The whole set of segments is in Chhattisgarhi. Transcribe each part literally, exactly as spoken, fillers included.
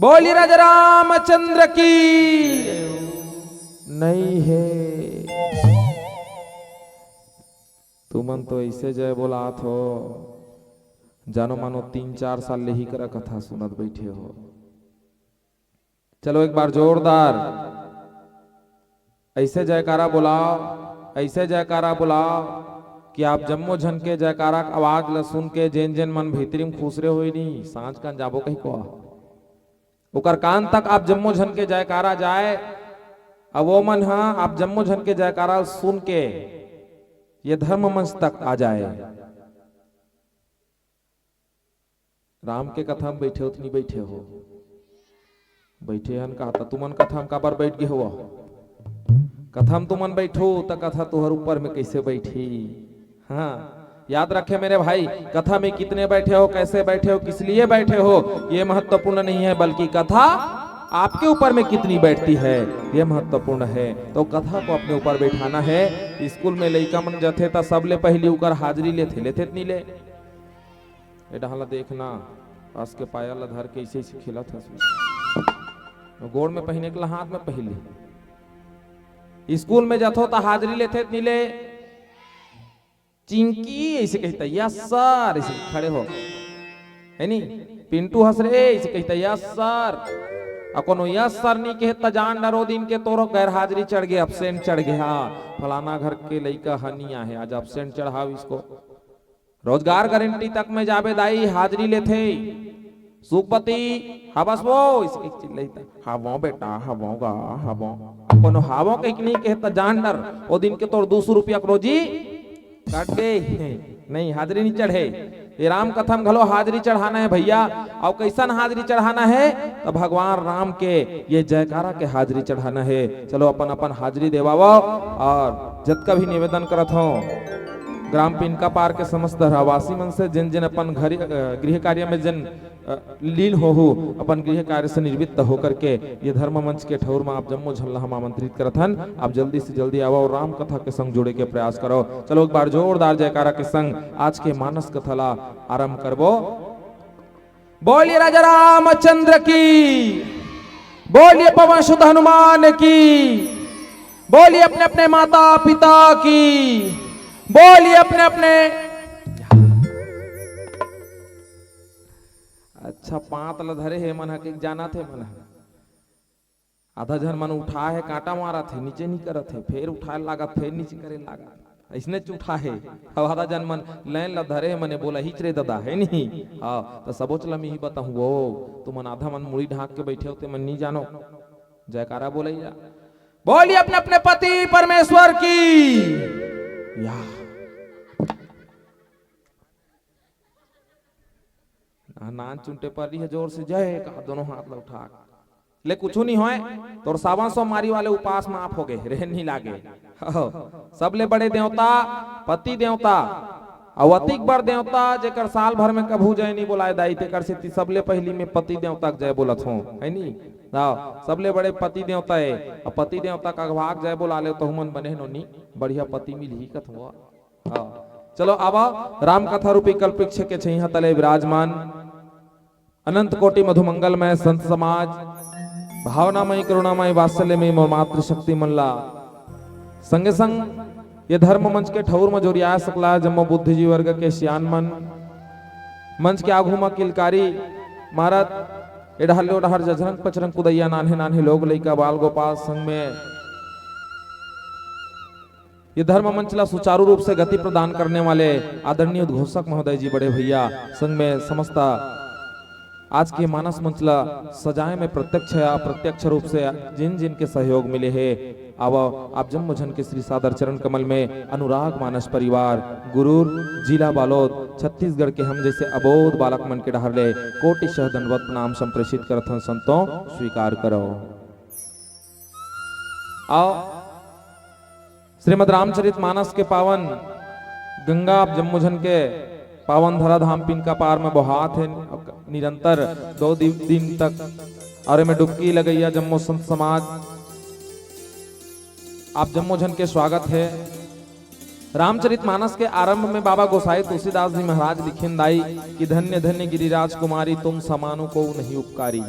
बोली राजा रामचंद्र की। नहीं हे, तुमन तो ऐसे जय बोलात हो, जानो मानो तीन चार साल ले ही करा कथा सुनत बैठे हो। चलो एक बार जोरदार ऐसे जयकारा बुलाओ, ऐसे जयकारा बुलाओ कि आप जम्मो झन के जयकारा के आवाज ल सुन के जेन जेन मन भीतरी में खुसरे होई नी, सांझ कन जाबो कही को। ओकर कान तक आप जम्मो झन के जयकारा जाए, अब वो मन ह आप जम्मो झन के जयकारा सुन के ये धर्म मंच तक आ जाए। राम के कथा में बैठे हो त नहीं बैठे हो? बैठे हन कहा, त तुमन कथा में काबर बैठ गए हो? कथा में तुमन बैठो त कथा तुहर ऊपर में कैसे बैठी? हाँ, याद रखे मेरे भाई, कथा में कितने बैठे हो, कैसे बैठे हो, किस लिए बैठे हो, ये महत्वपूर्ण नहीं है, बल्कि कथा आपके ऊपर में कितनी बैठती है, ये महत्वपूर्ण है। तो कथा को अपने ऊपर बैठाना है। स्कूल में लइका मन जथे त सबले पहली उकर हाजिरी लेथे, लेथे त नहीं ले? ए डहला देखना, पास के पायल ला धर के ऐसे ऐसे खेलत हस। गोड़ में पहिने के ला हाथ में पहले। स्कूल में जाथो त हाजिरी लेथे त नी ले? चिंकी ऐसे कहता, "यस सर," ऐसे खड़े हो। है नी? पिंटू हंस रे, ऐसे कहता, "यस सर।" आ कोनो यस सर नी कहे त जान डरो दिन के तोरो गैर हाजिरी चढ़ गए, एब्सेंट चढ़ गया। हाँ, फलाना घर के लइका ह नी आहे, आज एब्सेंट चढ़ाओ इसको। रोजगार गारंटी तक में जाबे दाई, हाजिरी लेथे। सुखपति, "हवस वो?" इसके चिल्लाई त, "हवो बेटा, हवो गा, हवो।" कोनो हवो कहिके नहीं कहे त जान डर, ओ दिन के तोर दो सौ रुपया के रोजी कट गए। नहीं, हाजिरी नहीं चढ़े। ये राम कथा में घलो हाजिरी चढ़ाना है भैया। अउ कैसन हाजिरी चढ़ाना है? तो भगवान राम के ये जयकारा के हाजिरी चढ़ाना है। चलो अपन अपन हाजिरी देवाओ। और जतका भी निवेदन करत हूँ, ग्राम पिनका पार के समस्त रहवासी मन से, जिन जिन अपन घर, अ, गृह कार्य में जिन, अ, लीन होहू, अपन गृह कार्य से निवृत्त होकर के ये धर्म मंच के ठौर में आप जम्मो झन ला हम आमंत्रित करत हन। आप जल्दी से जल्दी आवो और राम कथा के संग जुड़े के प्रयास करो। चलो एक बार जोरदार जयकारा के संग आज के मानस कथा ला आरंभ करबो। बोलिए राजा रामचंद्र की, बोलिए पवन सुत हनुमान की, बोलिए अपने अपने माता पिता की, बोलिए अपने अपने। अच्छा, पांत ल धरे हे मन ह, के जाना थे मन ह। आधा झन मन उठा हे, कांटा मारत हे, नीचे नहीं करत हे, फेर उठाए लागत, फेर नीचे करे लागत, अइसने उठा हे। अब आधा झन मन लाइन ला धरे हे, मने बोला, "हिच रे ददा," है नहीं? हाँ, तो सबोच ला मिही बताहूँ वो, तुमन आधा मन मुड़ी ढांक के बैठे होते, मन नहीं जानो। जयकारा बोलैया, बोलिए अपने अपने पति परमेश्वर की। या नान चुंटे पर रही है, जोर से जय कहा, दोनों हाथ ला उठा। ले कुछू नहीं होय, तोर सावन सोमवारी वाले उपास माफ हो गए, रेहन नहीं लागे। हो, सबले बड़े देवता पति देवता, अउ अतिक बड़ देवता जेकर साल भर में कभू जय नहीं बोलाए दाई, तेकर सेती सबले पहली में पति देवता के जय बोलत हूँ, है नी? हाँ, सबले बड़े पति देवता है। अब पति देवता का अगवा के जय बोला ले, तहु मन बने नोनी, बढ़िया पति मिलही कथवा। हाँ, चलो आवा, राम कथा रूपी कल्पवृक्ष के छैहा तले विराजमान अनंत कोटि मधुमंगलमय संत समाज, भावनामय, करुणामय, वात्सल्यमय मोर मातृशक्ति मन ला, संगे संग ये धर्म मंच के ठौर म जोरिया सकला जम्मो बुद्धिजीवी वर्ग के सियान मन, मंच के आगू म किलकारी मारत, ए डहर ले ओ डहर जजरंग पचरंग कुदैया नान्हे नान्हे लोग लइका बाल गोपाल संग में ये धर्म मंच ला सुचारू रूप से गति प्रदान करने वाले आदरणीय उद्घोषक महोदय जी, बड़े भैया, संग में समस्त आज के मानस मंच ला सजाए में प्रत्यक्ष या अप्रत्यक्ष रूप से जिन जिन के सहयोग मिले हे, आवा आप जम्मो झन के श्री सादर चरण कमल में अनुराग मानस परिवार, गुरूर, जिला बालोद, छत्तीसगढ़ के हम जैसे अबोध बालक मन के डहर ले कोटि शह दंडवत प्रणाम संप्रेषित करत हन, संतों स्वीकार करो। आओ, श्रीमद् रामचरित मानस के पावन गंगा आप जम्मो झन के पावन धरा धाम पिनका पार में बोहात हे निरंतर दो दि-, दिन तक, और एमे डुबकी लगैया जम्मो संत समाज आप जम्मो झन के स्वागत हे। रामचरित मानस के आरंभ में बाबा गोसाई तुलसीदास जी महाराज लिखिन दाई कि धन्य धन्य गिरिराज कुमारी, तुम समानु को नहीं उपकारी।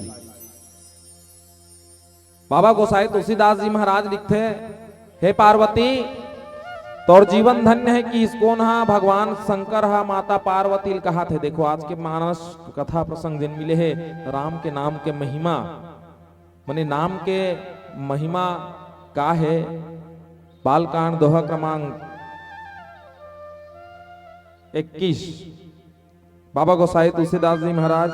बाबा गोसाई तुलसीदास जी महाराज लिखथे, "हे पार्वती, तोर जीवन धन्य हे।" किहिस कोन हा? भगवान शंकर हा माता पार्वती ल कहाथे। देखो, आज के मानस कथा प्रसंग जेन मिले हे, राम के नाम के महिमा, माने नाम के महिमा का हे? बालकांड दोहा क्रमांक इक्कीस। बाबा गोसाई तुलसीदास जी महाराज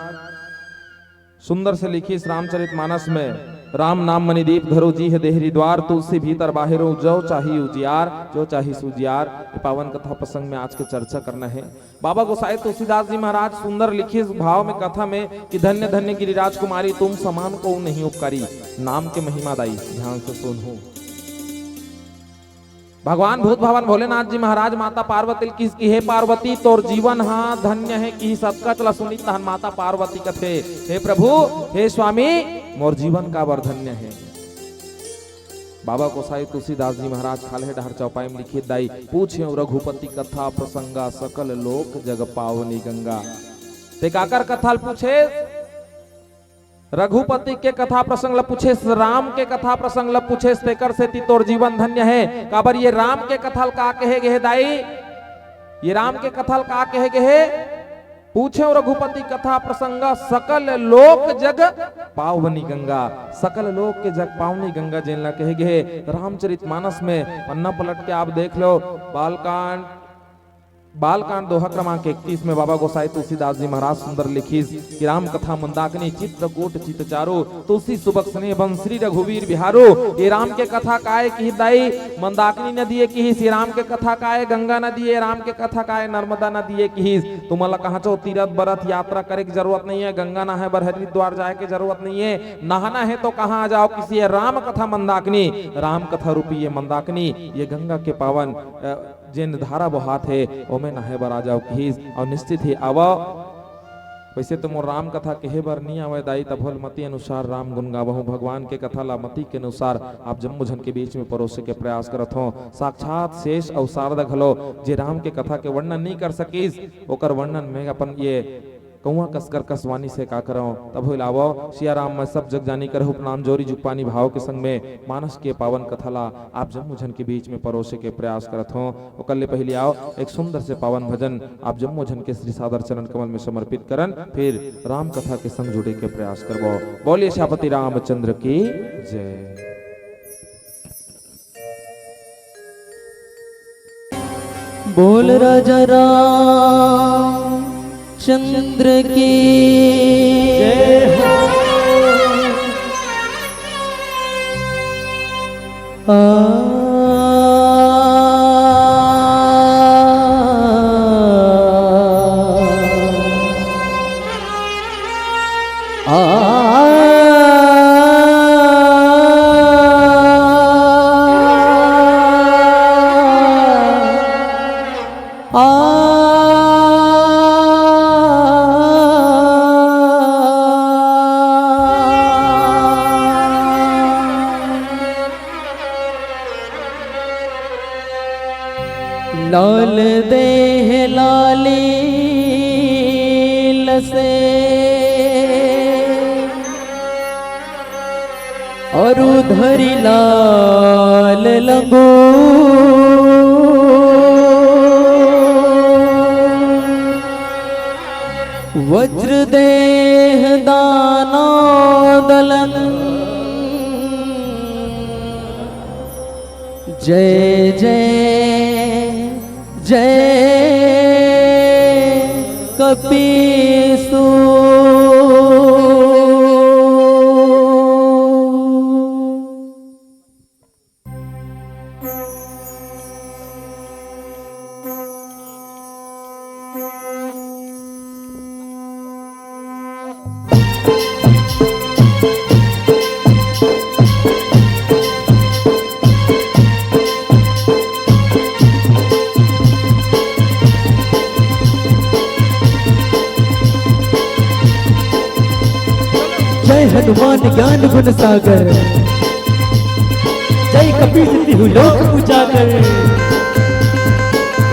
सुंदर से लिखिस रामचरित मानस में, "राम नाम मणि दीप धरो जी है देहरी द्वार, तुलसी भीतर बाहिरो जो चाही उजियार, जो चाही सुजियार।" ये पावन कथा प्रसंग में आज के चर्चा करना है। बाबा गोसाई तुलसीदास जी महाराज सुंदर लिखिस भाव में कथा में कि "धन्य धन्य गिरिराज कुमारी, तुम समान को नहीं उपकारी।" नाम के महिमा दाई, ध्यान से सुनहु। भगवान भूत भवन भोलेनाथ जी महाराज माता पार्वती ल किहिस कि "हे पार्वती, तोर जीवन हा धन्य हे।" किहिस अतका च ला सुनिस तहन माता पार्वती कथे, "हे प्रभु, हे स्वामी, मोर जीवन काबर धन्य हे?" बाबा गोसाई तुलसीदास जी महाराज खाल्हे डहर चौपाई में लिखिस दाई, "पूछेंव रघुपति कथा प्रसंगा, सकल लोक जग पावनी गंगा।" ते काकर कथा ल पूछे? रघुपति के कथा प्रसंग ल पूछेस, राम के कथा प्रसंग ल पूछेस, तेकर सेती तोर जीवन धन्य हे। काबर ये राम के कथा ल का कहे गे हे दाई? ये राम के कथा ल का कहे गे हे? पूछेंव रघुपति कथा प्रसंग, सकल लोक जग पावनी गंगा। सकल लोक के जग पावनी गंगा जेन ला कहे गे हे। रामचरित मानस में पन्ना पलट के आप देख लो, बालकांड बालकांड दोहा क्रमांक इकतीस में बाबा गोसाई तुलसीदास जी महाराज सुंदर लिखिस कि "राम कथा मंदाकिनी चित्रकूट चित चारु, तुलसी सुभग स्नेह बन श्री रघुवीर बिहारु।" ये राम के कथा काय किहिस दाई? मंदाकिनी नदी ये किहिस। ये राम के कथा काय? गंगा नदी ये। राम के कथा काय? नर्मदा नदी ये किहिस। तुमन ला कहां चो तीरथ बरत यात्रा करे के जरूरत नहीं है, गंगा नहाए बर हरिद्वार जाए के जरूरत नहीं है। नहाना है तो कहां आ जाओ, किहिस ये राम कथा मंदाकिनी, राम कथा रूपी ये मंदाकिनी, ये गंगा के पावन, अ, जेन धारा बोहात हे, ओमे नहाए बर आ जाओ किहिस, अउ निश्चित ही आवव। वैसे तो मोर राम कथा कहे बर नी आवय दाई, तभो ले मति अनुसार राम गुन गावहूं। भगवान के कथा ला मति के अनुसार आप जम्मो झन के बीच में परोसे के प्रयास करत हों। साक्षात शेष अउ शारदा घलो, जे राम के कथा के वर्णन नी कर सकिस, ओकर वर्णन में अपन ये कौआ कस करकस वाणी से का करंव। तभो ले आवव, सिया राम मैं सब जग जानी, करहु प्रणाम जोरी जुग पानी भाव के संग में मानस के पावन कथा ला आप जम्मो झन के बीच में परोसे के प्रयास करत हों। ओकर ले पहिली आवव, एक सुंदर से पावन भजन आप जम्मो झन के श्री सादर चरण कमल में समर्पित करन, फिर राम कथा के संग जुड़े के प्रयास करबो। बोलिए सियापति रामचंद्र की जय। बोल राजा रामचंद्र की जय हो। आ, आ, आ, लाल देह लाली लसे, अरु धरि लाल लंगोट। वज्र देह दाना दलन, जय जय जय कपीसु। जय हनुमान ज्ञान गुण सागर, जय कपीस तिहु लोक उजागर।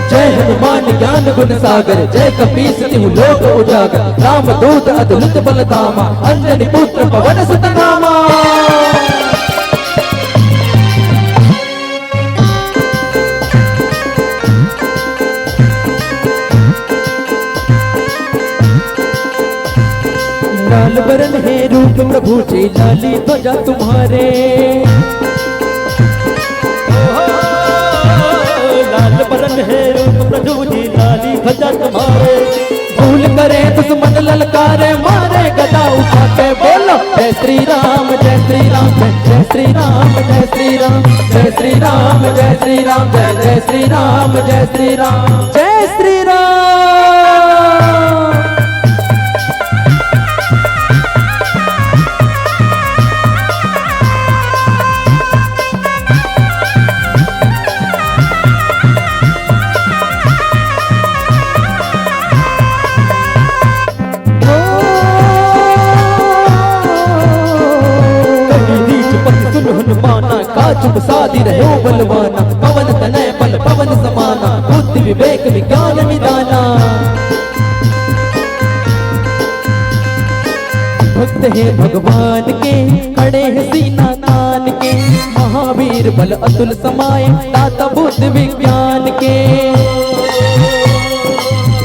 जय हनुमान ज्ञान गुण सागर, जय कपीस तिहु लोक उजागर। राम दूत अतुलित बल धामा, अंजनी पुत्र पवन सुत नामा। बरन हे रूप प्रभु जी लाली ध्वजा तुम्हारे। लाल बरन हे रूप प्रभु जी लाली ध्वजा तुम्हारे। भूल करे दुश्मन ललकारे, मारे गदा उठा के बोलो, जय श्री राम, जय श्री राम, जय, जय श्री राम, जय श्री राम, जय श्री राम, जय श्री राम, जय, जय श्री राम, जय श्री राम, जय श्री राम। कहि दीज पति सुन हनुमाना, का चुप सादि रह्यो बलवाना। पवन तनय बल पवन समाना, बुद्धि विवेक विज्ञान निदाना। भक्त हे भगवान के, खड़े हे सीना तान के, महावीर बल अतुल समाए, दाता बुद्धि विज्ञान के।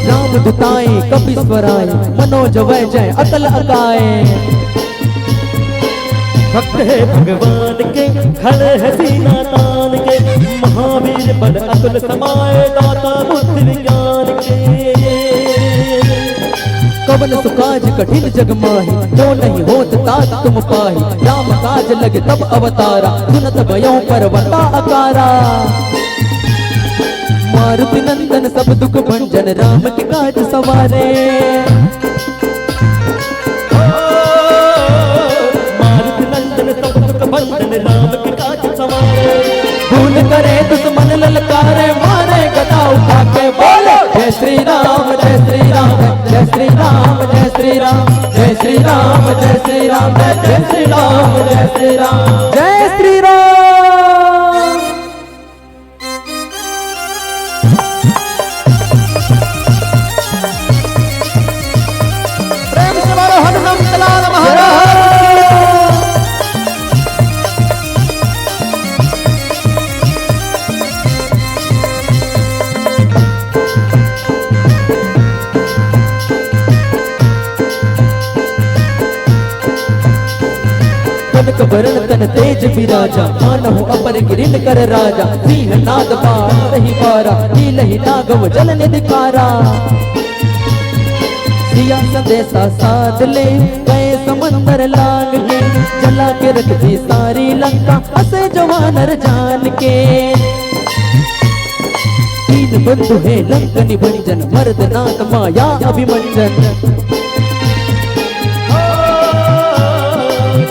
राम दुताए कपीश्वर आए, मनोज वै जय अकल अकाए। भक्त हे भगवान के, खड़े हे सीना तान के, महावीर बल अतुल समाए, दाता बुद्धि विज्ञान के। कवन सु काज कठिन जग माही, जो नहीं होत तात तुम पाही। राम काज लगे तब अवतारा, सुनत भयउ पर्वता अकारा। मारुति नंदन सब दुख भंजन, राम के काज सवारे। मारुति नंदन सब दुख भंजन, राम के काज सवारे। भूल करे दुश्मन ललकारे, मारे गदा उठा के बोलो, जय श्री राम, जय श्री राम, जय श्री राम, जय श्री राम, जय श्री राम, जय श्री राम, जय, जय श्री राम, जय श्री राम, जय श्री राम। प्रेम से बोलो हनुमंत लाल महाराज की। कनक बरन तन तेज बिराजा, मानहु अपर गिरिन कर राजा। सिंह नाद बारह ही बारा, नीलहि नागव जल निधि खारा। सिया संदेसा साध ले, गए समंदर लांग के। जला के रख दी सारी लंका, असे जो वानर जान के। दीन बंधु हे लंक निभंजन, मर्दनाथ माया अभिमंजन।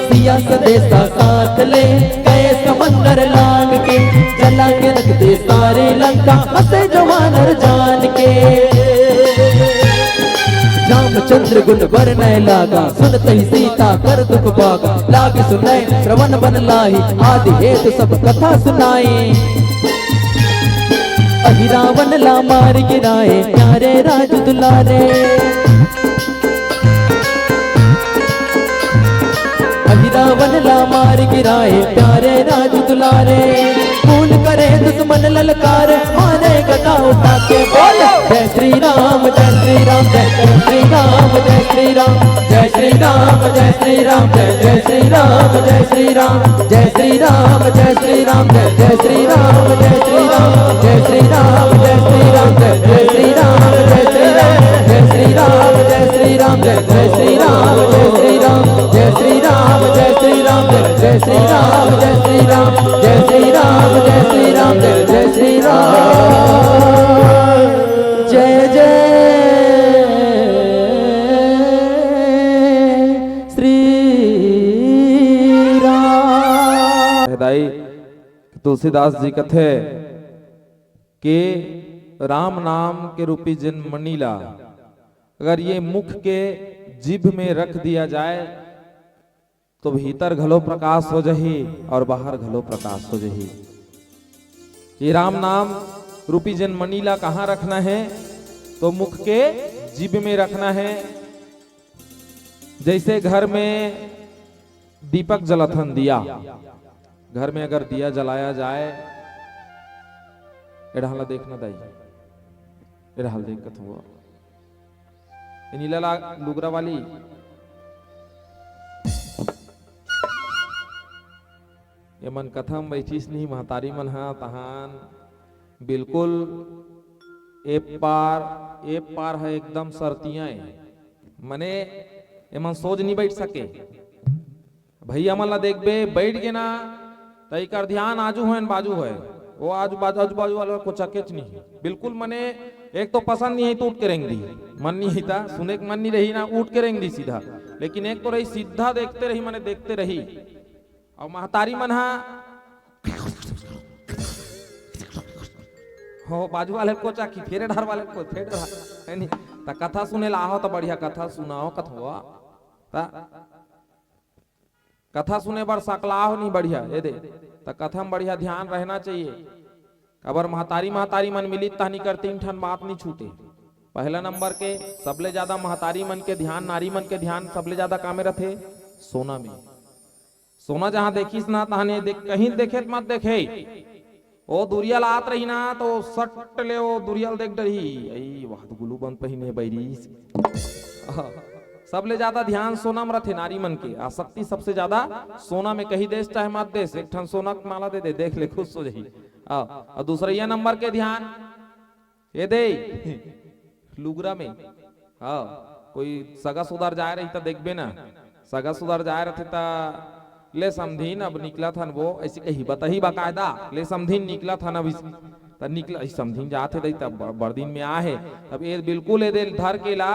सिया संदेसा साथ ले, गए समंदर लांग के। जला के रख दे सारी लंका, असे जो वानर जान के। रामचंद्र गुण बरनय लागा, सुनतहि सीता कर दुख भागा। लाग सुनय श्रवण बन लाही, आदि हेतु सब कथा सुनाई। अहि रावण ला मारि गिराए, प्यारे राज दुलारे। अहि रावण ला मारि गिराए, प्यारे राज दुलारे। खून करे दुश्मन ललकारे, मारे गदा उठा के बोलो, जय श्री राम, जय श्री राम, जय, जय श्री राम, जय श्री राम, जय श्री राम, जय श्री राम, जय श्री राम, जय श्री राम, जय श्री राम, जय श्री राम, जय श्री राम, जय, जय श्री राम, जय श्री राम, जय श्री राम, जय श्री राम, जय, जय श्री राम, जय श्री राम, जय श्री राम, जय, जय श्री राम, जय श्री राम, जय श्री राम, जय श्री राम, जय श्री राम, जय, जय श्री राम, जय श्री राम, जय श्री राम, जय श्री राम, जय, जय श्री राम, जय जय श्री राम। दाई, तुलसीदास जी कथे कि राम नाम के रूपी जिन मणि ला, अगर ये मुख के जीभ में रख दिया जाए, तो भीतर घलो प्रकाश हो जाही और बाहर घलो प्रकाश हो जाही। ये राम नाम रूपी जिन मणि ला कहाँ रखना है? तो मुख के जीभ में रखना है। जैसे घर में दीपक जलाथन, दिया, घर में अगर दिया जलाया जाए, एढ़ा ला देखना दाई, एढ़ा ला देख कथुआ, ए नीला ला लुगरा वाली, एमन कथा म बइठिस नहीं, महतारी मन ह तहान बिल्कुल ए पार, ए पार ह एकदम सरतिया ए। मने एमन सोझ नहीं बइठ सके। भैया मन ला देखबे, बइठ गे ना, त एकर ध्यान आजू होय न बाजू होय, वो आजू बाजू, आजू बाजू वाला कोचकेच नहीं। बिल्कुल मने एक तो पसंद नहीं है तो उठ के रेंग दी, मन नहीं है ता सुने के मन नहीं रही ना, उठ के रेंग दी सीधा। लेकिन एक तो रही सीधा देखते रही, मने देखते रही। अउ महतारी मन हा हो बाजू वाले कोचा की फेरे डहर वाले को फेरे डहर, है नी? त कथा सुने ला आहो त बढ़िया कथा सुनाओ, कथवा। त कथा सुने बर सकलाहो नहीं बढ़िया, ये दे। त कथा में बढ़िया ध्यान रहना चाहिए। काबर महतारी, महतारी मन मिली तहनी कर तीन ठन बात नहीं छूटे। पहला नंबर के सबले ज्यादा महतारी मन के ध्यान, नारी मन के ध्यान सबले ज्यादा कामे रथे? सोना में। सोना जहाँ देखिस ना तहने देख, कहीं देखे त मत देखे। ओ दुरिया ल आत रही ना तो सट ले ओ दुरिया ल देख डरही। आई वाह, तो गुलू बंद पहिने बैरीस। सबले ज्यादा ध्यान सोना में रथे नारी मन के, आसक्ति सबसे ज्यादा सोना में। कही देस चाहे मत देस, एक ठन सोना के माला दे दे, देख ले खुश हो जाही। आ, और दूसरैया नंबर के ध्यान ये दे लुगरा में। हाँ, कोई सगा सुधार जाए रही त देखबे ना, सगा सुधार जाए रथे त ले समधिन अब निकलत हन वो, ऐसे कही बताही बाकायदा, ले समधिन निकलत हन अब इस, त निकल, इस समधिन जात हे दई तब ब-, बड़ दिन में आ हे, तब ये बिल्कुल ये दे धर के ला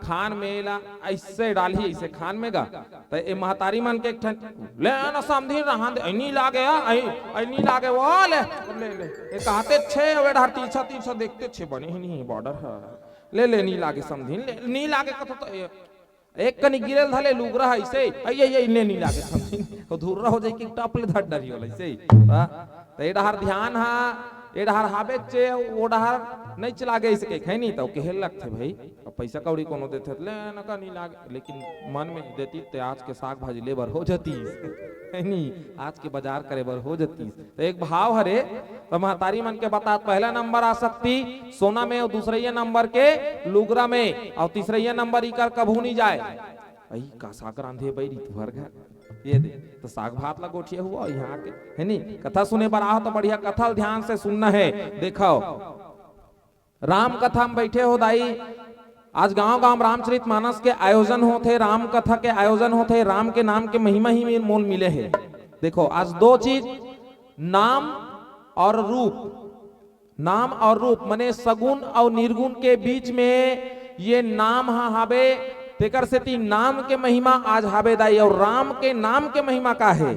खान में ला ऐसे डालही, ऐसे खान में गा, त ए महतारी मन के एक ठन, "ले ना समधिन रहन दे, ऐ नी लागे, आ, ऐ, ऐ नी लागे, वो ले, ले, ले।" ए कहते छे, अबे डहर तीरछा, तीरछा देखते छे, बने ही नहीं बॉर्डर है। "ले, ले, नी लागे समधिन, ले, नी लागे," कथो तो ए, एक कनी गिरेल धले लुगरा है ऐसे, "ऐ, ऐ, ऐ, ले, नी लागे समधिन।" वो धुर्रा हो जाए कि टप ले धर डरी होला ऐसे। हाँ? त ए डहर ध्यान हा, ए डहर हाबे चे, वो डहर नहीं चला गए ऐसे कहे, है नहीं, तो कहे लगते भाई। अब पैसा कौड़ी कोनो देथे त ले न का नी लागे, लेकिन मन में देती ते आज के साग भाजी ले बर हो जाती, है नी, आज के बाजार करे बर हो जाती। तो एक भाव हरे, तो महतारी मन के बतात पहला नंबर आसक्ति सोना में, और दूसरैया नंबर के लुगरा में, और तीसरैया नंबर इकर कभू नहीं जाए। अई का साग रांधे बैरी तुहर घर, ये दे तो साग भात ला गोठिया हुआ यहाँ के, है नी। कथा सुने बर आहो तो बढ़िया कथा ल ध्यान से सुनना है। देखो, राम कथा में बैठे हो दाई, आज गांव गांव रामचरित मानस के आयोजन होथे, राम कथा के आयोजन होथे, राम के नाम के महिमा ही मोल मिले हे। देखो, आज दो चीज, नाम और रूप, नाम और रूप, मने सगुण और निर्गुण के बीच में ये नाम ह हाबे, तेकर सेती नाम के महिमा आज हाबे दाई। और राम के नाम के महिमा का हे?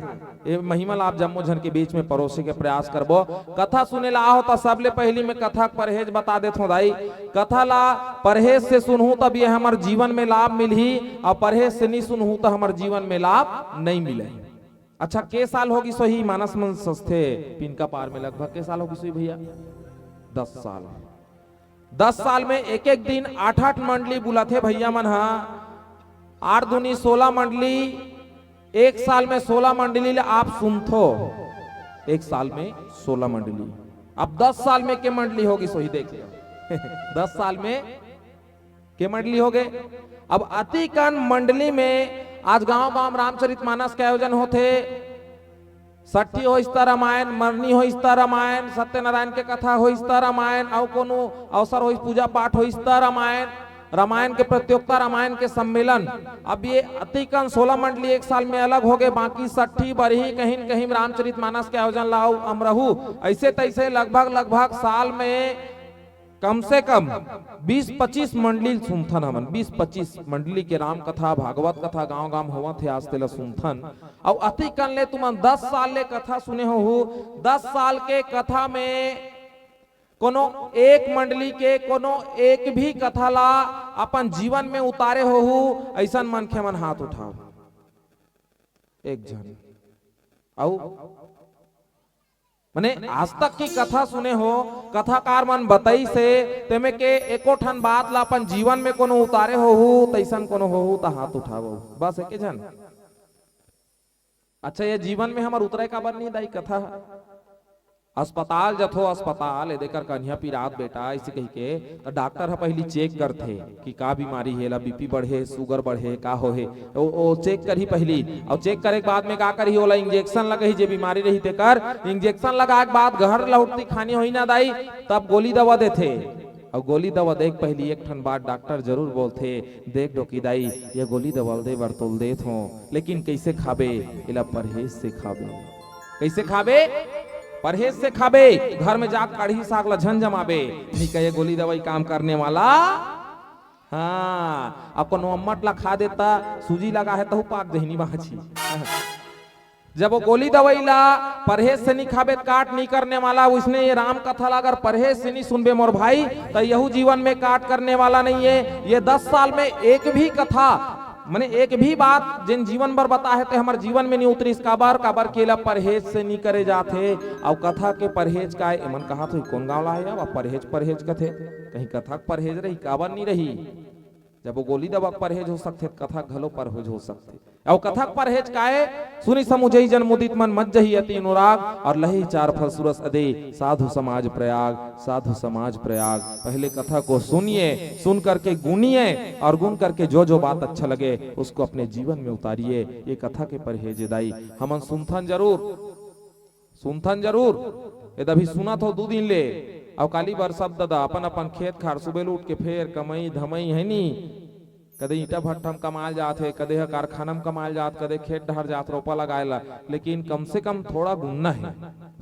ये महिमा ला आप जम्मो झन के बीच में परोसे के प्रयास करबो। कथा सुने ला आहो त सबले पहली मैं कथा के परहेज बता देथों दाई। कथा ला परहेज से सुनहू तब ये हमर जीवन में लाभ मिलही, और परहेज से नहीं सुनहू त हमर जीवन में लाभ नहीं मिले। अच्छा, के साल होगी सोही मानस मन सस्थे पिनका पार में? लगभग के साल होगी सोही भैया? दस साल। दस साल में एक एक दिन आठ आठ मंडली बुलाथे भैया मन हा। आठ दूनी सोलह मंडली, एक साल में सोलह मंडली ले आप सुनथो। एक साल में सोलह मंडली। अब दस साल में के मंडली होगी सोही देख लो। दस साल में के मंडली हो गए। अब अतिकन मंडली में आज गांव गांव रामचरित मानस के आयोजन होथे। सट्ठी होइस त रामायण, मरनी होइस त रामायण, सत्यनारायण के कथा होइस त रामायण, अउ कोनो अवसर होइस, पूजा पाठ होइस त रामायण, रामायण के प्रतियोगिता, रामायण के सम्मेलन। अब ये अतिकन सोलह मंडली एक साल में अलग हो गए, बाकी सट्ठी बरही कहीं न कहीं रामचरित मानस के आयोजन ला अउ अमरहू, ऐसे तैसे लगभग लगभग साल में कम से कम बीस पच्चीस मंडली सुनथन हमन, बीस पच्चीस मंडली के राम कथा, भागवत कथा गांव गांव होवत हे, आज तेला सुनथन। अउ अतिकन ले तुमन दस साल ले कथा सुने होहू, दस साल के कथा में कोनो एक मंडली के कोनो एक भी कथा ला अपन जीवन में उतारे होहू, ऐसन मनखे मन हाथ उठाओ। एक झन। अउ मने आज तक की कथा सुने हो, कथाकार मन बताइस हे, तेमे के एको ठन बात ला अपन जीवन में कोनो उतारे होहू, तैसन कोनो होहू त हाथ उठावो। बस एके झन। अच्छा, ये जीवन में हमर उतरे काबर नहीं दाई कथा? अस्पताल जथो, अस्पताल, ए देकर कन्हिया पिरात बेटा, अइसे कहिके, त डॉक्टर ह पहिली चेक करथे कि का बीमारी हे, एला बीपी बढ़े, शुगर बढ़े, का होहे, ओ, ओ चेक करही पहिली। अउ चेक करे के बाद में का करही, ओला इंजेक्शन लगही, जे बीमारी रही तेकर इंजेक्शन लगाए के बाद घर लौटती खानी होही ना दाई, तब गोली दवा देथे। अउ गोली दवा दे के पहिली एक ठन बात डॉक्टर जरूर बोलथे, "देख डोकी दाई, ये गोली दवा दे बर तोल देत हों, लेकिन कइसे खाबे? एला परहेज से खाबे।" कइसे खाबे? परहेज से खाबे। घर में जाके कढ़ी साग ला झन जमाबे। नहीं कहे गोली दवाई काम करने वाला। हाँ, अब कोनो अम्मट ला खा देता, सूजी लगा है तहु पाक जही नी बाँची। जब वो गोली दवाई ला परहेज से नहीं खाबे, काट नहीं करने वाला, उसने ये राम कथा ला अगर परहेज से नहीं सुनबे मोर भाई, त यहू जीवन में काट करने वाला नहीं है। ये दस साल में एक भी कथा, मने एक भी बात जेन जीवन भर बता हे, ते हमर जीवन में नहीं उतरिस। काबर, काबर के एला परहेज से नहीं करे जात हे। अउ कथा के परहेज का ए? एमन कहा तो कोन गाँव ला हे अब परहेज, परहेज कथे? कहीं कथा के परहेज रही, काबर नहीं रही? जब वो गोली दवा के परहेज हो सकथे, त कथा के घलो परहेज हो सकथे। अउ कथा के परहेज का ए? सुनि समुझई जन मुदित मन, मच जही अति अनुराग, अउ लही चार फल सुरस अदे, साधु समाज प्रयाग, साधु समाज प्रयाग। पहले कथा को सुनिए, सुन करके गुनिए, और गुन करके जो जो बात अच्छा लगे, उसको अपने जीवन में उतारिए। ये कथा के परहेज ए दाई, हमन सुनथन जरूर, सुनथन जरूर। ए दभी सुनत हो दू दिन ले, अउ काली बर सब ददा अपन अपन खेत खार सुबेल उठ के फेर कमई धमई है नी, कदे ईंटा भट्ठा म कमाल जात हे, कदे ह कारखाना म कमाल जात, कदे खेत डहर जात रोपा लगाए ला, लेकिन कम से कम थोड़ा गुनना हे।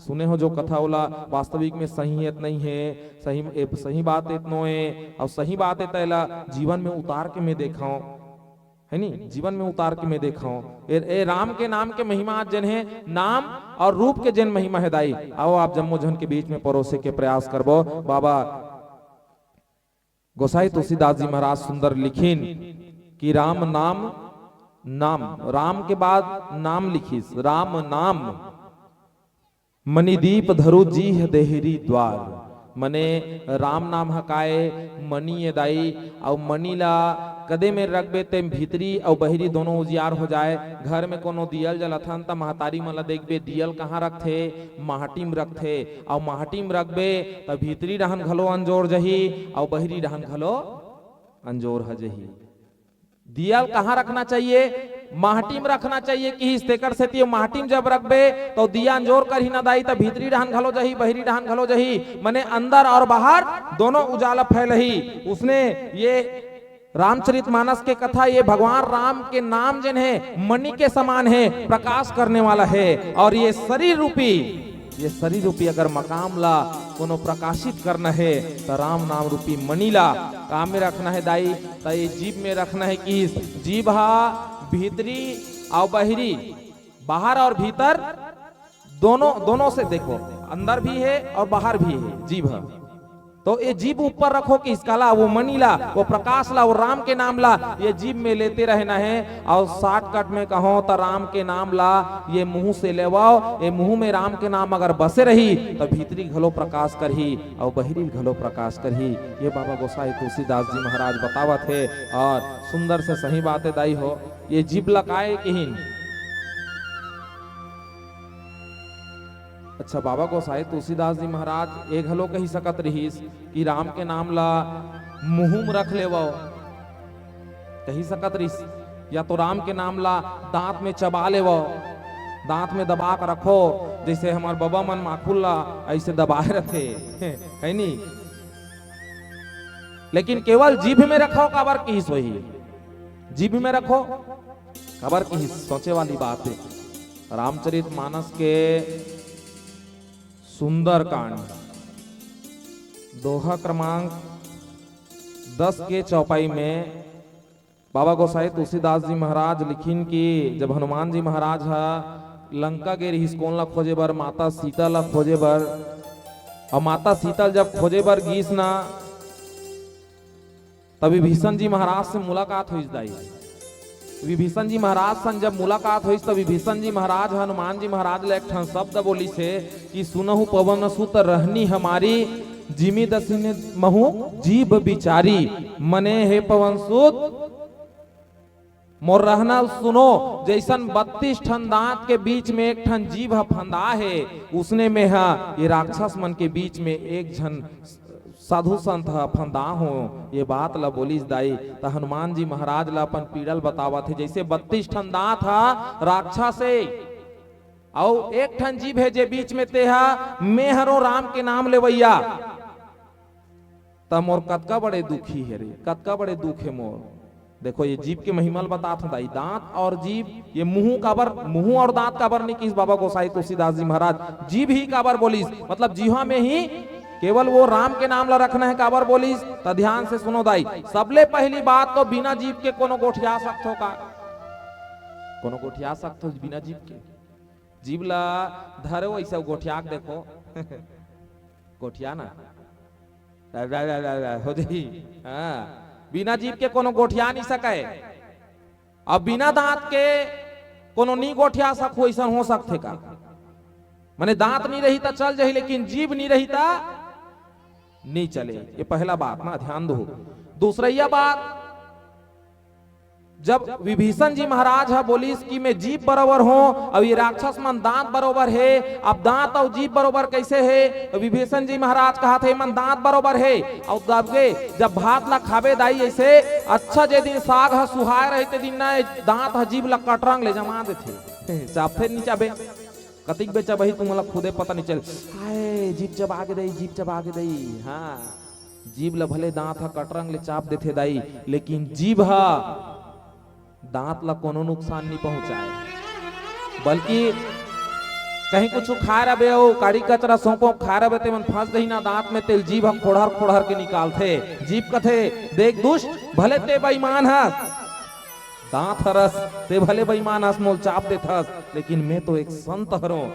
सुने हो जो कथा ओला, वास्तविक में सही एत नहीं हे, सही, ए, सही बात एत नो ए, अउ सही बात एत एला जीवन में उतार के मैं देखव, है नी, जीवन में उतार के मैं देखव। ए, ए राम के नाम के महिमा आज जेन हे, नाम अउ रूप के जेन महिमा हे दाई, आओ आप जम्मो झन के बीच में परोसे के प्रयास करबो। बाबा गोसाई तुलसीदास जी महाराज सुंदर लिखिन कि राम नाम, नाम, राम के बाद नाम लिखिस, राम नाम। मणिदीप धरु जीह देहरी द्वार, मने राम नाम ह काय? मणि ए दाई। अउ मणि ला कदे में रखबे, ते भीतरी अउ बहिरी दोनों उजियार हो जाए। घर में कोनो दियल जलथन, त महतारी मन ला देखबे, दियल कहाँ रखथे? माटी में रखथे। अउ माटी में रखबे, त भीतरी डहन घलो अंजोर जही, अउ बहिरी डहन घलो अंजोर ह जही। दिया ल कहाँ रखना चाहिए? माटी में रखना चाहिए किहिस। तेकर सेती माटी में जब रखबे, तो दिया अंजोर करही ना दाई, त भीतरी डहन घलो जही, बहिरी डहन घलो जही, मने अंदर और बाहर दोनों उजाला फैलही। उसने ये रामचरित मानस के कथा, ये भगवान राम के नाम जेन हे, मणि के समान हे, प्रकाश करने वाला हे। और ये शरीर रूपी ये शरीर रूपी अगर मकाम ला कोनो प्रकाशित करना हे, त राम नाम रूपी मणि ला काम में रखना हे दाई, त ये जीभ में रखना हे। किहिस जीभ हा भीतरी अउ बहिरी, बाहर और भीतर दोनों, दोनों से देखो, अंदर भी हे और बाहर भी हे जीभ हा। तो ये जीभ ऊपर रखो किहिस काला, वो मणि ला, वो प्रकाश ला, वो राम के नाम ला ये जीभ में लेते रहना हे। और शॉर्टकट में कहो त राम के नाम ला ये मुंह से लेवाओ, ये मुंह में राम के नाम अगर बसे रही त भीतरी घलो प्रकाश करही और बहिरी घलो प्रकाश करही। ये बाबा गोसाई तुलसीदास जी महाराज बतावत हे और सुंदर से सही बात हे दाई हो। ये जीभ ला काय किहिन? अच्छा, बाबा गोसाई तुलसीदास जी महाराज ए घलो कही सकत रहिस कि राम के नाम ला मुंह में रख लेवो, कही सकत रहिस, या तो राम के नाम ला दांत में चबा लेवो, दांत में दबा के रखो, जैसे हमर बबा मन माखुल ला ऐसे दबाए रथे, है नी? लेकिन केवल जीभ में रखो, काबर किहिस होही, जीभ में रखो, काबर किहिस, सोचे वाली बात हे। रामचरित मानस के सुंदरकांड, दोहा क्रमांक दस के चौपाई में बाबा गोसाई तुलसीदास जी महाराज लिखिन कि जब हनुमान जी महाराज ह लंका गे रिहिस कोन ला खोजे बर, माता सीता ला खोजे बर, और माता सीता ला जब खोजे बर गीस ना, तब विभीषण जी महाराज से मुलाकात होइस दाई। विभीषण जी महाराज सन जब मुलाकात होइस, तब विभीषण जी महाराज हनुमान जी महाराज ला एक ठन शब्द बोलिस हे कि "सुनहु पवन सुत रहनी हमारी, जिमि दसिन महु जीभ बिचारी।" मने हे पवन सुत, मोर रहना ल सुनो, जइसन बत्तीस ठन दांत के बीच में एक ठन जीभ ह फंदा हे, उसने में ह ये राक्षस मन के बीच में एक झन साधु संत ह फंदा हो। ये बात ल बोलिस दाई, त हनुमान जी महाराज ल अपन पीड़ा ल बतावत हे। जइसे बत्तीस ठन दांत ह राक्षस हे, अउ एक ठन जीभ हे जे बीच में ते ह, मैं हरों राम के नाम लेवइया। त मोर कतका बड़े दुखी हे रे, कतका बड़े दुख हे मोर। देखो, ये जीभ के महिमा ल बतात हों दाई, दांत और जीभ, ये मुंह काबर, मुंह और दांत काबर नहीं किस बाबा गोसाई तुलसीदास जी महाराज, जीभ ही काबर बोलिस, मतलब जीवा में ही केवल वो राम के नाम ला रखना है, काबर बोलिस। त ध्यान से सुनो दाई, सबले पहली बात तो बिना जीभ के कोनो गोठिया सकथो का? कोनो गोठिया सकथो बिना जीभ के? जीभ ला धरो, ऐसा गोठिया के देखो। गोठिया ना, हो जाही। हाँ, बिना जीभ के कोनो गोठिया नहीं सके। अब बिना दांत के कोनो नी गोठिया सकू, ऐसा हो सकथे का? माने दांत नहीं रही त चल जाही, लेकिन जीभ नहीं रही त नहीं चले। ये पहला बात ना, ध्यान दो। दूसरैया बात, जब विभीषण जी महाराज ह बोलिस कि मैं जीभ बरोबर हों, अउ ये राक्षस मन दांत बरोबर हे, अब दांत अउ जीभ बरोबर कैसे हे? तो विभीषण जी महाराज कहत हे, "मन दांत बरोबर हे।" अउ दबगे जब भात ला खाबे दाई, ऐसे अच्छा जे दिन साग ह सुहाय रहे, ते दिन ना दांत ह जीभ ला कटरंग ले जमा देथे, चाबथे नहीं चाबे। कतिक बेर चबाही तुमन ला खुदे पता नहीं चल। हाय, जीभ चबा गे दई, जीभ चबा गे दई। हाँ, जीभ ला भले दांत ह कटरंग ले चाप देथे दाई, लेकिन जीभ ह दांत ला कोनो नुकसान नहीं पहुंचाए, बल्कि कहीं कुछ खाए रबे अउ काड़ी कचरा सोंपो खाए रबे, ते मन फंस दही ना दांत में, तेल जीभ ह खोड़हर खोड़हर के निकालथे। जीभ कथे, "देख दुष्ट, भले ते बेईमान हस, दांत हरस, ते भले बेईमान हस, मोल चाप देथस, लेकिन मैं तो एक संत हरों।"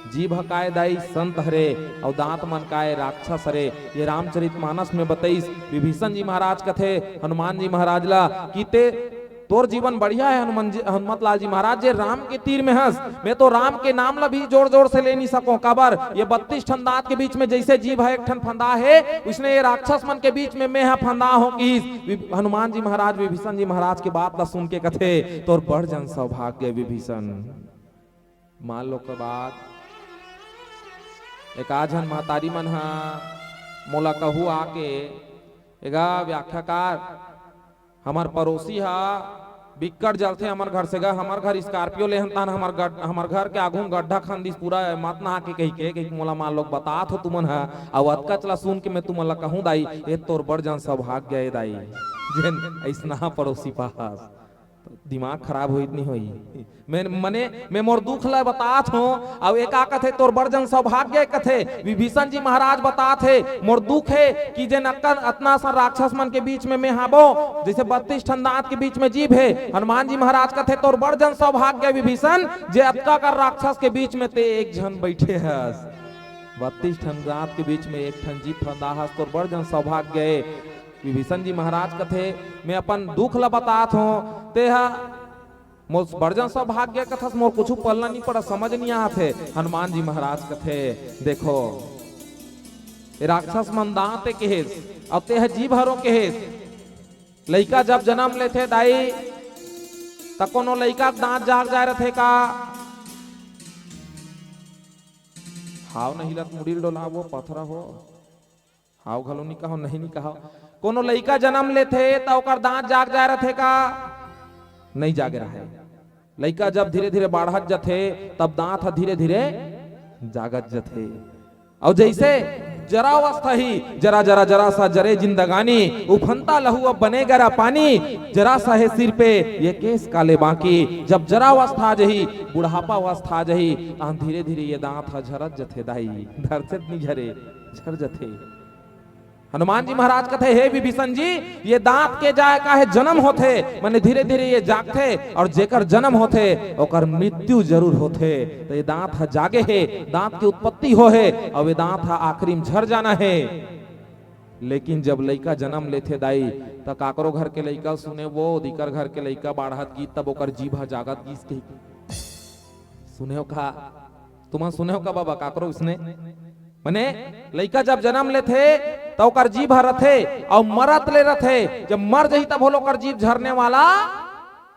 जीभ ह काय दाई संत हरे, अउ दांत मन काय राक्षस हरे। ये रामचरितमानस में बतईस। विभीषण जी महाराज कथे हनुमान जी महाराज ला कि ते, तोर जीवन बढ़िया है हनुमान जी, हनुमत लाल जी महाराज, जे राम के तीर में हस। मैं तो राम के नाम ला भी जोर जोर से ले नहीं सकों, काबर ये बत्तीस ठन दांत के बीच में जैसे जीभ ह एक ठन फंदा हे, उसने ये राक्षस मन के बीच में मैं ह फंदा हों किहिस। वि-, हनुमान जी महाराज विभीषण जी महाराज के बात ला सुन के कथे, "तोर बड़ जन सौभाग्य विभीषण।" मान लो के बाद एक आध झन महतारी मन ह मोला कहू आके, "एगा व्याख्याकार, हमर पड़ोसी ह बिक्कट जलथे हमर घर से गा, हमर घर Scorpio लेहन तहन हमर गड-, हमर घर के आगू म गड्ढा खन दिस, पूरा मत नहा के," कहिके, कहिके मोला मान लो के बतात हो तुमन ह, अउ अतका चला सुन के मैं तुमन ला कहूं दाई, ए तोर बड़ जन सौभाग्य ए दाई, जेन अइसना पड़ोसी पाहस। दिमाग खराब होई त नहीं होई? मैं, मने, मैं मोर दुख ला बतात हों, अउ ए का कथे, "तोर बड़ जन सौभाग्य," कथे। विभीषण जी महाराज बतात हे, "मोर दुख हे कि जे नक्कन अतना सा राक्षस मन के बीच में मैं हाबो, जैसे बत्तीस ठन दांत के बीच में जीभ हे।" हनुमान जी महाराज कथे, "तोर बड़ जन सौभाग्य विभीषण, जे अतका कर राक्षस के बीच में ते एक झन बैठे हस, बत्तीस ठन दांत के बीच में एक ठन जीभ फंदा हस, तोर बड़ जन सौभाग्य ए।" विभीषण जी महाराज कथे, "मैं अपन दुख ला बतात हों, तेहा मोर बड़ जन सौभाग्य कथस, मोर कुछु पल्ला नहीं पड़ा, समझ नहीं आत हे।" हनुमान जी महाराज कथे, "देखो, ए राक्षस मन दांत ए केहेस, अउ तेहा जीभ हरों केहेस। लइका जब जन्म लेथे दाई, त कोनो लइका के दांत जाग जाय रथे का?" हाव नहीं लत मुड़ी ल डोलावो, पथरा हो। हाव घलो नी कहो, नहीं नी कहो। कोनो लइका जन्म लेथे त ओकर दांत जाग जाय रथे का? नहीं जागे रहे। लइका जब धीरे-धीरे बाढ़त जथे, तब दांत ह धीरे-धीरे जागत जथे। अउ जैसे जरावस्था ही, जरा जरा जरा सा जरे जिंदगानी, उफनता लहू अब बने गरा पानी, जरा सा हे सिर पे ये केस काले बाकी। जब जरावस्था आ जही, बुढ़ापा अवस्था आ जही, तहन धीरे-धीरे ये दांत ह झरत जथे दाई, धरते त नी झरे, झर जथे। हनुमान जी महाराज कथे, "हे विभीषण जी, ये दांत के जाय का हे जन्म होथे, माने धीरे-धीरे ये जागथे, अउ जेकर जन्म होथे, ओकर मृत्यु जरूर होथे। त ये दांत ह जागे हे, दांत के उत्पत्ति हो हे, अउ ये दांत ह आखिरी में झर जाना हे। लेकिन जब लइका जन्म लेथे दाई, त काकरो घर के लइका सुने वो, दिकर घर के लइका बाढ़त गीस, तब ओकर जीभ ह जागत गीस कहिके।" सुने हो का? तुमन सुने हो का बाबा, काकरो उसने? मने, लइका जब जन्म लेथे, त ओकर जीभ ह रथे, अउ मरत ले रथे। जब मर जही, तब होलो ओकर जीभ झरने वाला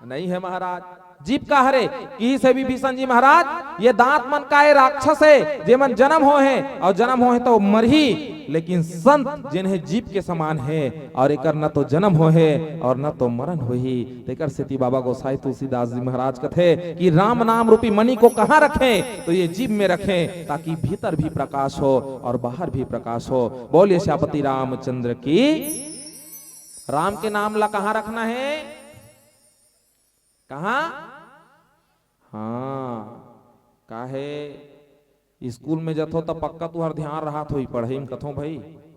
नहीं है महाराज। जीभ का हरे? किहिस हे विभीषण जी महाराज, ये दांत मन का ये राक्षस हे, जेमन जन्म होय हे अउ जन्म होय हे त मरही, लेकिन संत जेन हे जीभ के समान हे, अउ एकर न तो जन्म होय हे अउ न तो मरन होही। तेकर सेती बाबा गोसाई तुलसीदास जी महाराज कथे कि राम नाम रूपी मणि को कहाँ रखें, तो ये जीभ में रखें, ताकि भीतर भी प्रकाश हो अउ बाहर भी प्रकाश हो। बोलिए सियापति रामचंद्र की। राम के नाम ला कहाँ रखना हे? कहाँ? हाँ, काहे? स्कूल में जथो त पक्का तुहर ध्यान रहत होही पढ़ई में, कथो भाई,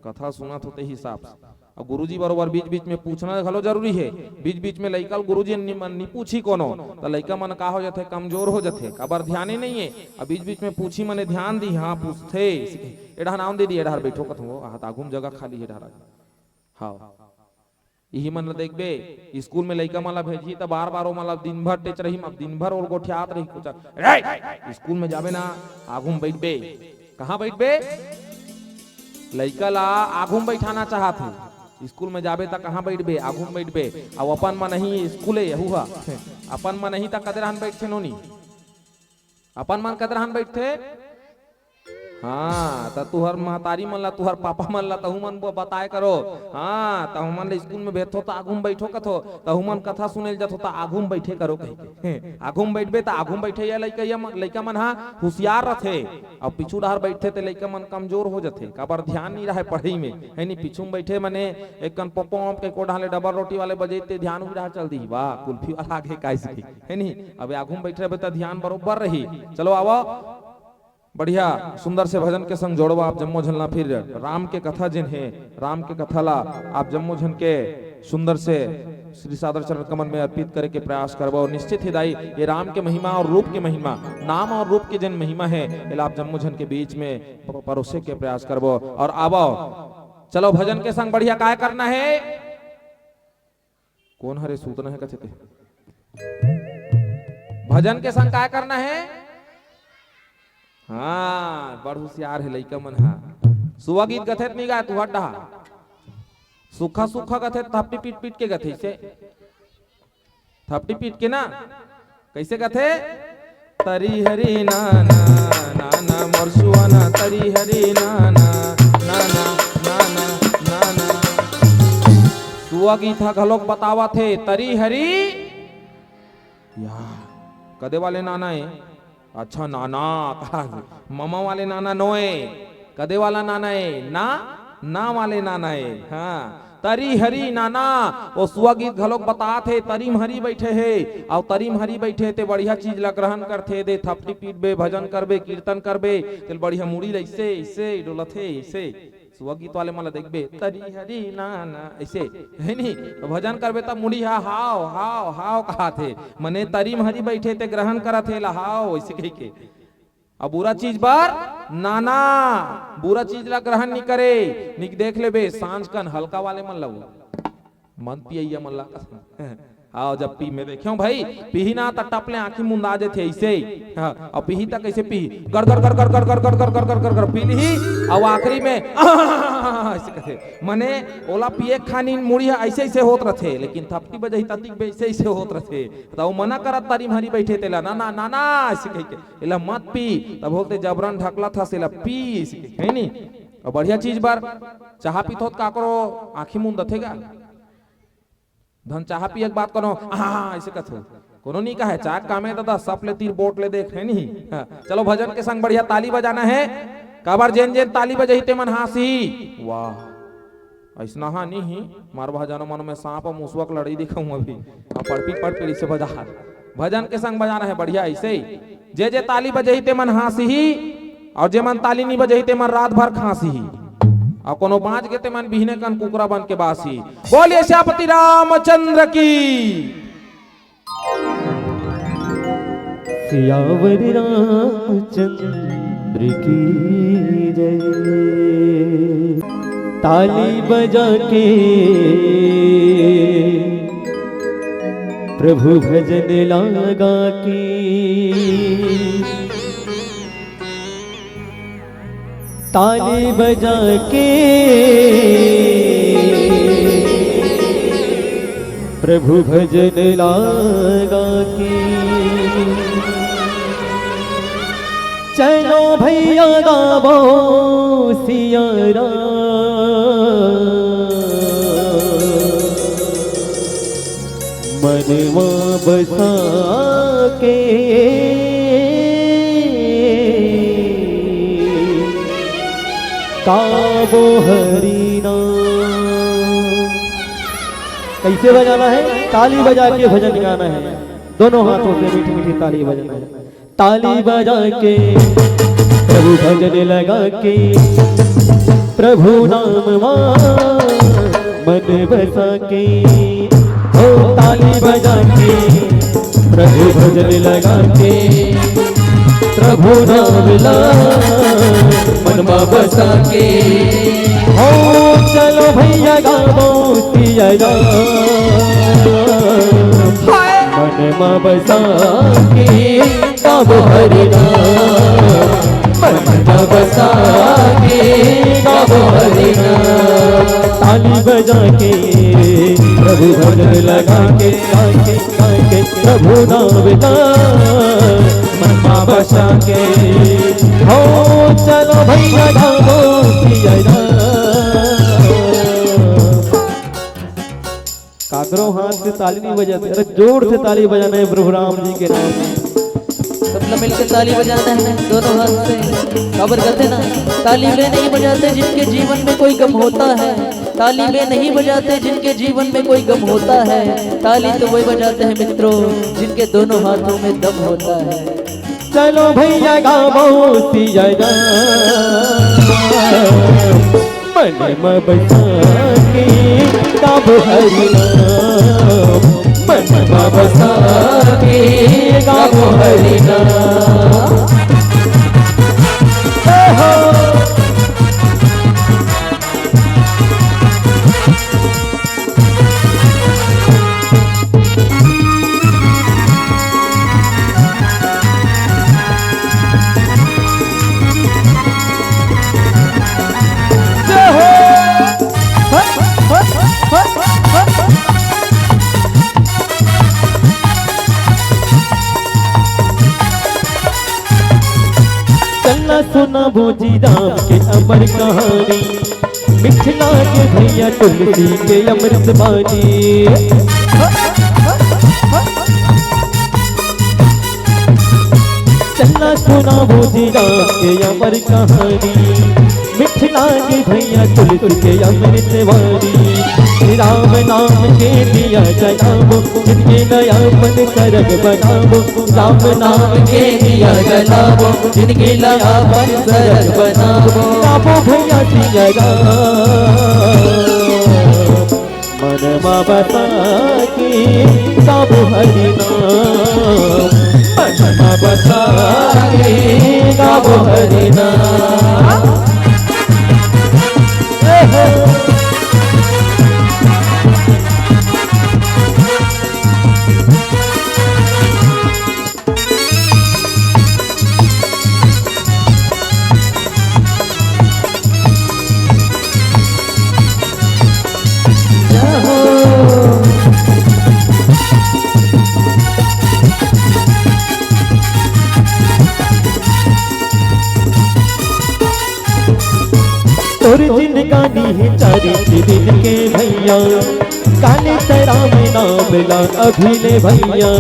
कथा सुनत हो ते हिसाब से। अउ गुरुजी बरोबर बीच-बीच में पूछना घलो जरूरी हे। बीच-बीच में लइका ल गुरुजी नि-, मन नि पूछी कोनो, त लइका मन का हो जथे, कमजोर हो जथे, काबर ध्यान ही नहीं हे। अब बीच-बीच में पूछी, मने ध्यान दी, हाँ, पूछथे, ए डहर आवन दीदी, ए डहर बैठो कथो, आहा, त आगू में जगह खाली हे, ए डहर आ। हाँ। इही मन ल देखबे, स्कूल में लइका मन ल भेजही त बार-बार ओमन ल दिन भर टेचरही, अब दिन भर ओल गोठियात रही कुछ। "रे, स्कूल में जाबे ना, आगू में बइठबे।" कहाँ बइठबे? लइका ल आगू में बइठाना चाहत हे। स्कूल में जाबे त कहाँ बइठबे? आगू में बइठबे। अउ अपन मन ही स्कूल हे, यहू ह। अपन मन ही त कदे रहन बइठथे नोनी। अपन मन कदे रहन बइठथे? हाँ, त तुहर महतारी मन ला, तुहर पापा मन ला, तहू मन ब-, बताए करो। हाँ, तहू मन ला स्कूल में भेजथो, त आगू में बइठो कथो, तहू मन कथा सुने ल जथो, त आगू में बइठे करो कहिके। आगू में बइठबे, त आगू में बइठे या लइका, या म-, लइका मन हा हुसियार रथे, अउ पीछू डहर बइठथे, ते लइका मन कमजोर हो जथे, काबर ध्यान नइ रहय पढ़ई में, हे नी? पीछू में बइठे मने एक कन पोपो के को डहर ले डबल रोटी वाले बजे, ते ध्यान उही डहर चल दिही, वाह, कुल्फी वाला आगे काइस के। हे नी? अबे आगू में बइठे रहिबे त ध्यान बरोबर रही। चलो आवो, बढ़िया सुंदर से भजन के संग जोड़वा आप जम्मो झन ला। फिर राम के कथा जेन हे, राम के कथा ला आप जम्मो झन के सुंदर से श्री सादर चरण कमल में अर्पित करे के प्रयास करबो। और निश्चित ही दाई, ये राम के महिमा और रूप के महिमा, नाम और रूप के जेन महिमा हे, एला आप जम्मो झन के बीच में प-, परोसे के प्रयास करबो। और आवो, चलो भजन के संग बढ़िया काय करना हे। कोन हरे सूतना हे कथे ते? भजन के संग काय करना हे? हाँ, बड़ हुसियार हे लइका मन हा। सुवा गीत गथे त नइ गाय, तुहर डहा। सुक्खा सुक्खा गथे, थपटी पीट पीट के गथे, इसे। थपटी पीट के ना। कइसे कथे? तरी हरी नाना, नाना मोर सुआना, तरी हरी नाना, नाना, नाना, नाना। सुआ गीत ह घलोक बतावत हे, तरी हरी या, कदे वाले नाना ए? अच्छा, नाना, कहा ममा वाले नाना नोए, कदे वाला नाना ए? ना, ना वाले नाना ए। हाँ, तरी हरी नाना, ओ सुआ गीत घलोक बतात हे, तरी म हरी बइठे हे, अउ तरी म हरी बइठे हे, ते बढ़िया चीज ला ग्रहण करथे, दे थपटी पीटबे, भजन करबे, कीर्तन करबे, तेल बढ़िया मुड़ी ल अइसे, अइसे डोलथे, अइसे। सुआ गीत वाले मन ला देखबे, तरी हरी नाना, अइसे, हे नी? त भजन करबे, त मुड़ी हा, हाव, हाव, हाव, कहाथे, मने तरी म हरी बइठे, ते ग्रहण करत हे, ला हाव, अइसे कहिके। अब बुरा चीज बर नाना, बुरा चीज ला ग्रहण नी करे। निक देख लेबे, सांझ कन हल्का वाले मन ला, वो मद पियइया मन ला। हाँ, जब पी, मैं देखे हूँ भाई, पीही ना त टप ले आँखी मुंदा देथे अइसे। हाँ, अउ पीही त कइसे पीही? गड़ गड़ गड़ गड़ गड़ गड़ गड़ गड़ गड़ गड़ गड़ गड़ पी लीही, अउ आखिरी में अइसे कथे। मने ओला पिए खानी मुड़ी ह अइसे अइसे होत रथे, लेकिन थपटी बजही ततिक बे अइसे अइसे होत रथे। त ओ मना करत तरी म हरी बइठे तेला, ना, ना, ना, ना, अइसे कहिके। एला मत पी, त बोलथे, "जबरन ढकलत हस, एला पी," अइसे कहिके, हे नी? अउ बढ़िया चीज बर चाहा पीथो त काकरो आँखी मुंदथे गा? धन चाहा पिए के बात कोनो, "आहा," अइसे कथो। कोनो नी कहे, "चाक कामे ददा, सप ले तीर बोट ले देख," हे नी? हाँ, चलो भजन के संग बढ़िया ताली बजाना हे। काबर जेन जेन ताली बजही तेमन हाँसही। वाह। अइसना हा नी ही, मार बहा जानो मानो मैं सांप अउ मुसवा के लड़ई दिखाऊं अभी। आ पड़पी पड़पी से बजा। भजन के संग बजाना हे बढ़िया अइसे ही। जे जे ताली बजही तेमन हाँसही, अउ जेमन ताली नी बजही तेमन रात भर खांसही। अउ कोनो बाँच गे तेमन बिहने कन कुकरा बन के बासही। बोलिए सियापति रामचंद्र की। सियावर रामचंद्र की जय। ताली बजा के प्रभु भजन लागा के, ताली बजा के प्रभु भजन लागा के, चलो भैया गावो सिया राम, मन मा बसा के गावो हरि नाम। कैसे बजाना है? ताली बजा के भजन गाना है, दोनों हाथों से मीठी मीठी ताली बजाना है। ताली बजा के प्रभु भजन लगा के, प्रभु नाम मा मन बसा के, हो ताली बजा के प्रभु भजन लगा के, प्रभु नाम ला मन मा बसा के, हो चलो भैया गावो सिया राम, मन मा बसा के गावो हरि नाम, मन मा बसा के गावो हरि नाम। ताली बजा के प्रभु भजन लगा के, गा के, गा के प्रभु नाम ला मन मा बसा के, हो चलो भैया गावो सिया राम। काकरो हाथ से ताली नहीं बजाते, अरे जोर से ताली बजाना है प्रभु राम जी के नाम में। सब लोग मिलकर ताली बजाना है दोनों हाथ से। काबर कहते ना, ताली वे नहीं बजाते जिनके जीवन में कोई गम होता है, ताली वे नहीं बजाते जिनके जीवन में कोई गम होता है, ताली तो वही बजाते हैं मित्रों, जिनके दोनों हाथों में दम होता है। चलो भैया गावो सिया राम, मन मा बसा के गावो हरि नाम, मन मा बसा के गावो हरि नाम। ए हो। चलना सुनाबो जी राम के अमर कहानी, मीठ लागे भैया तुलसी के अमृत बानी। चलना सुनाबो जी राम के अमर कहानी, मीठ लागे भैया तुलसी के अमृत बानी। राम नाम के दिया जलाबो, जिनके नया अपन सरग बनाबो। राम नाम के दिया जलाबो, जिनके नया अपन सरग बनाबो। गावो भैया सिया राम, मन मा बसा के गावो हरि नाम, मन मा बसा के गावो हरि नाम। ए हो। तोर जिंदगानी हे चारिच दिन के भैया, काले त राम नाम ला अभी ले भैया।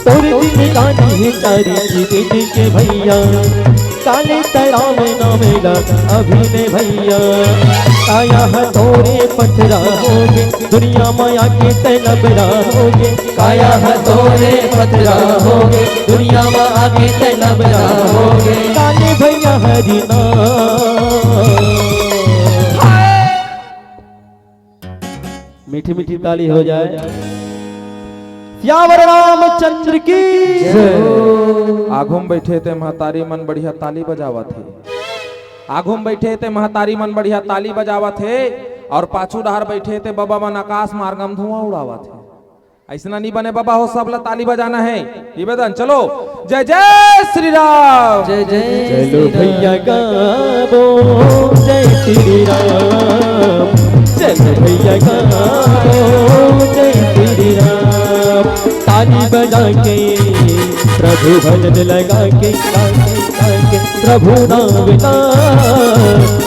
तोर जिंदगानी हे चारिच दिन के भैया, काले त राम नाम ला अभी ले भैया। काया ह तोरे पथरा होगे, दुनिया मा आके तैं लबरा होगे। काया ह तोरे पथरा होगे, दुनिया मा आके तैं लबरा होगे। काले भैया हरि नाम। मीठी मीठी ताली हो जाए। सियावर रामचंद्र की। जय। आघू म बइठे ते महतारी मन बढ़िया ताली बजावत हे। आघू म बइठे ते महतारी मन बढ़िया ताली बजावत हे अउ पाछू डहर बइठे ते बबा मन आकाश मार्ग म धुआं उड़ावत हे। अइसना नहीं बने बाबा हो, सब ला ताली बजाना हे। निवेदन, चलो। जय जय श्री राम। जय जय चलो श्री राम। भैया गावो जय श्री राम, चलो भैया गावो जय श्री राम। ताली बजा के प्रभु भजन लगा के, गा के, गा के प्रभु नाम ला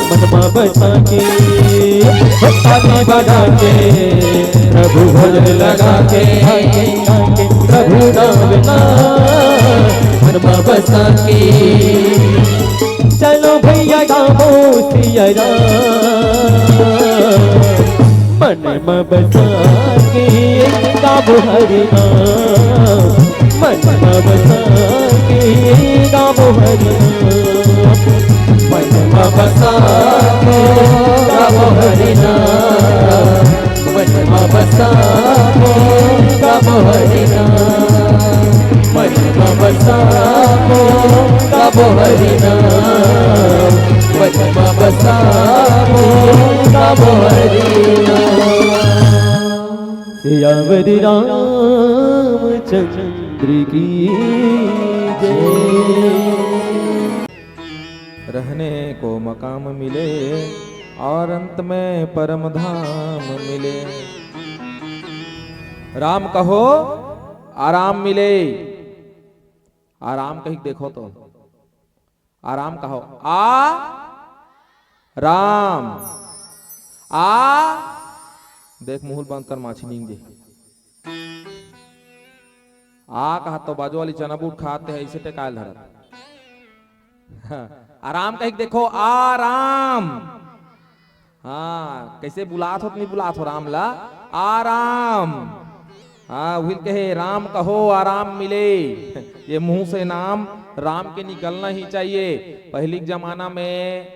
मन मा बसा के। ताली बजा के प्रभु भजन लगा के, गा के, गा के प्रभु नाम ला मन मा बसा के। चलो भैया गावो सिया राम, मन मा बसा के गावो हरि नाम, मन मा बसा के गावो हरि नाम, मन मा बसा के गावो हरि नाम, मन मा बसा के गावो हरि नाम, मन मा बसा के गावो हरि नाम, मन मा बसा के गावो हरि नाम। सियावर रामचंद्र की जय। रहने को मकाम मिले और अंत में परम धाम मिले। राम कहो, आराम मिले। आराम कही देखो तो, आराम कहो। आ राम, आ देख, मुहुल बंद कर, माछी नींद दे। आ कहा तो बाजू वाली चना बूट खाते हैं, इसे टेकायल धरत। आराम कही देखो, आराम। हाँ, कैसे बुलात हो, नहीं बुलात हो राम ला, आराम। हाँ, उहिल कहे, राम कहो, आराम मिले। ये मुंह से नाम राम के निकलना ही चाहिए। पहली के जमाना में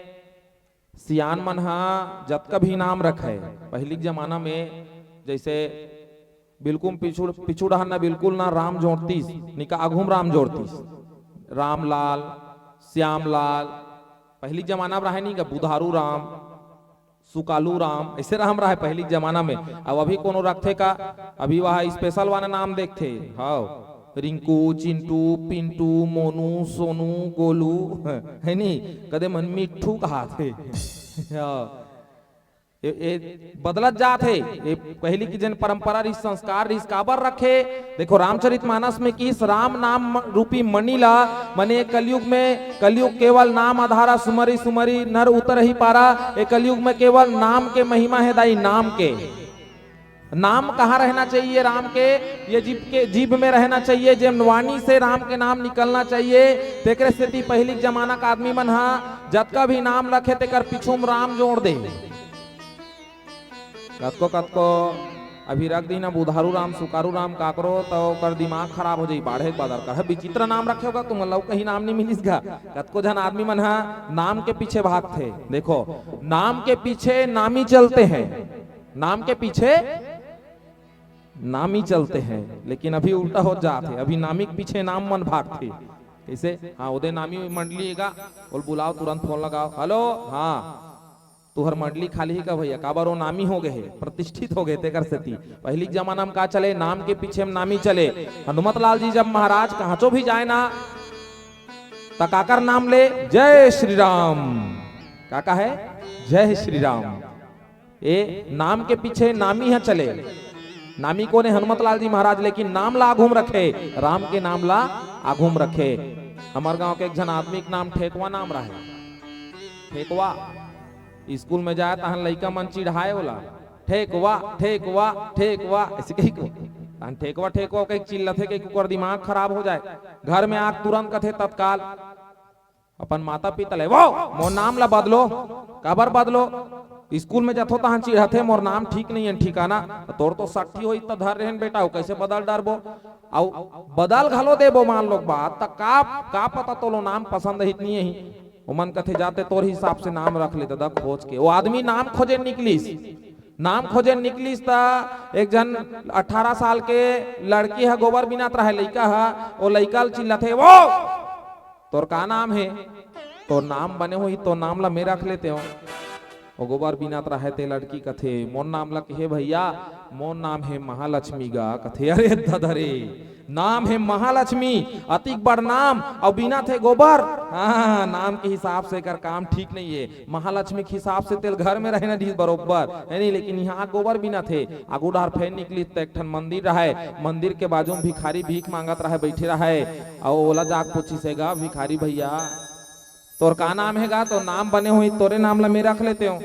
सियान मन हा जतका भी नाम रखे, पहली के जमाना में जैसे बिल्कुल पिछुड़, पिछुड़ हन ना, बिल्कुल ना राम जोड़तीस, निका आघू म राम जोड़तीस। रामलाल, श्यामलाल, पहली के जमाना में रहे नहीं का, बुधारू राम, सुकालू राम, ऐसे राम रहे पहली के जमाना में। अब अभी कोनो रखथे का, अभी वह special वाला नाम देखथे। हाँ, रिंकू, चिंटू, पिंटू, मोनू, सोनू, गोलू, है नी, कदे मन मिट्ठू कहाथे। हाँ, ए, ए बदलत जात हे। ए पहली की जेन परंपरा रहिस, संस्कार रहिस, काबर रखे? देखो, रामचरितमानस में किस राम नाम म-, रूपी मणि ला, मने कलयुग में, कलयुग केवल नाम आधारा, सुमरी सुमरी नर उतरहि पारा। ए कलयुग में केवल नाम के महिमा हे दाई, नाम के। नाम कहाँ रहना चाहिए राम के? ये जीभ के, जीभ में रहना चाहिए, जेन वाणी से राम के नाम निकलना चाहिए। तेकरे सेती पहली के जमाना के आदमी मन हा जतका भी नाम रखे, तेकर पीछू में राम जोड़ दे। कतको कतको अभी रख दी ना बुधारू राम, सुकारू राम काकरो, तो ओकर दिमाग खराब हो जाई। बाढ़े के बाद अउ कहे विचित्र नाम रखे होगा तुम लोग, कहीं नाम नहीं मिलिस गा। कतको झन आदमी मन हा नाम के पीछे भागथे। देखो, नाम के पीछे नामी चलते हैं, नाम के पीछे नामी चलते हैं, लेकिन अभी उल्टा हो जात हे, अभी नामी के पीछे नाम मन भागथे। कैसे? हाँ, ओदे नामी मंडली एगा, बोल बुलाओ, तुरंत फोन लगाओ, हेलो, हाँ, तुहर मंडली खाली ही का भैया, काबर वो नामी हो गए हे, प्रतिष्ठित हो गए, तेकर सेती। पहली के जमाना में का चले, नाम के पीछे में नामी चले। हनुमत लाल जी जब महाराज कहाँचो भी जाए ना, त काकर नाम ले, जय श्री राम। का कहे? जय श्री राम। ए नाम के पीछे नामी ह चले। नामी कोन हे? हनुमत लाल जी महाराज, लेकिन नाम ला आघू म रखे, राम के नाम ला आघू म रखे। हमर गांव के एक झन आदमी के नाम ठेकवा नाम रहे। ठेकवा। स्कूल में जाए तहन लइका मन चिढ़ाए ओला, "ठेकवा, ठेकवा, ठेकवा," ऐसे कही को। तहन "ठेकवा, ठेकवा" कही चिल्लाथे, कही ओकर दिमाग खराब हो जाए। घर में आके तुरंत कथे तत्काल अपन माता पिता ले, "वो मोर नाम ला बदलो।" "काबर बदलो?" "स्कूल में जथो तहां चिढ़थे, मोर नाम ठीक नहीं है ठिकाना।" "तोर तो सट्ठी होई त धर रहेन बेटा, वो कैसे बदल डरबो?" अउ बदल घलो देबो मान लो बात, त का, का पता तोलो नाम पसंद ही नहीं ही। ओमन कथे, "जाते तोर हिसाब से नाम रख ले ददा खोज के।" वो आदमी नाम खोजे निकलिस, नाम खोजे निकलिस त एक झन अठारह साल के लड़की ह गोबर बिनात रहे, लइका ह, वो लइका ल चिल्लाथे, "वो तोर का नाम हे? तोर नाम बने होही, तोर नाम ला मैं रख लेते हो।" ओ गोबर बिनत रहय ते लड़की कथे, "मोर नाम ला कहे भैया, मोर नाम हे महालक्ष्मी गा।" कथे, "अरे ददा रे, नाम हे महालक्ष्मी, अतिक बड़ नाम, अउ बिनत हे गोबर।" हाँ, नाम के हिसाब से एकर काम ठीक नइ हे। महालक्ष्मी के हिसाब से तेल घर में रहना दिस बरोबर, हे नहीं? लेकिन यहाँ गोबर बिनत हे। आगू डार फेर निकलिस त एक ठन मंदिर रहय, मंदिर के बाजू में भिखारी भीख मांगत रहय, बैठे रहय, अउ ओला जाके पूछिस हे गा, "भिखारी भैया, तोर का नाम हे गा? तोर नाम बने होही, तोरे नाम ला मैं रख लेतेंव।"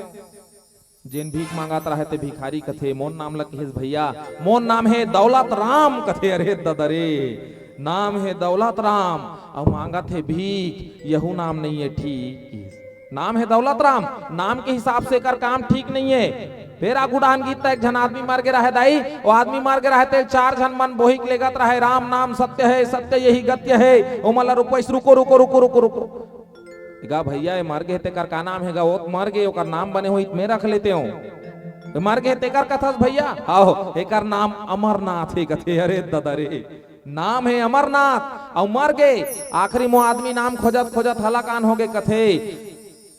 जेन भीख मांगत रहय ते भिखारी कथे, "मोर नाम ला कहेस भैया, मोर नाम हे दौलत राम।" कथे, "अरे ददा रे, नाम हे दौलत राम, अउ मांगत हे भीख, यहू नाम नइ हे ठीक।" नाम हे दौलत राम, नाम के हिसाब से एकर काम ठीक नइ हे। फेर आगू डाहन गिस त एक झन आदमी मर गे रहय दाई, ओ आदमी मर गे रहय ते चार झन मन बोहिक लेगत रहय, "राम नाम सत्य हे, सत्य यही गत्य हे।" ओमन ला रुकवाइस, "रुको, रुको, रुको, रुको, रुको।" "ए गा भैया, ए मर गे हे, तेकर का नाम हे गा?" "ओ त मर गे, ओकर नाम बने होही त मैं रख लेतेंव।" "ए मर गे हे, तेकर कथस भैया?" "हाव, एकर नाम अमरनाथ हे।" कथे, "अरे ददा रे, नाम हे अमरनाथ, अउ मर गे।" आखिरी में ओ आदमी नाम खोजत खोजत हलाकान हो गे, कथे,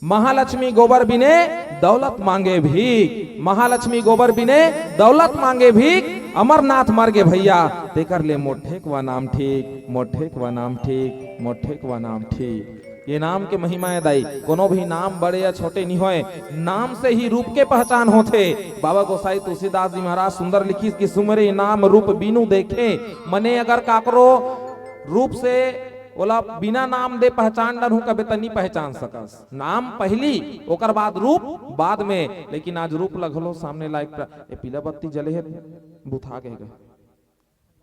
"महालक्ष्मी गोबर बिने दौलत मांगे भीख, महालक्ष्मी गोबर बिने दौलत मांगे भीख, अमरनाथ मर गे भैया, तेकर ले मोर ठेकवा नाम ठीक, मोर ठेकवा नाम ठीक, मोर ठेकवा नाम ठीक।" ये नाम के महिमा हे दाई, कोनो भी नाम बड़े या छोटे नइ होय, नाम से ही रूप के पहचान होथे। बाबा गोसाई तुलसीदास जी महाराज सुंदर लिखिस कि "सुमिरे नाम रूप बिनु देखे", मने अगर काकरो रूप से ओला बिना नाम दे पहचान डरहूं कबे त नइ पहचान सकस। नाम पहिली, ओकर बाद रूप बाद में, लेकिन आज रूप ल घलो सामने लायक प्र-, ए पीला बत्ती जले हे, बुता गे हे गा।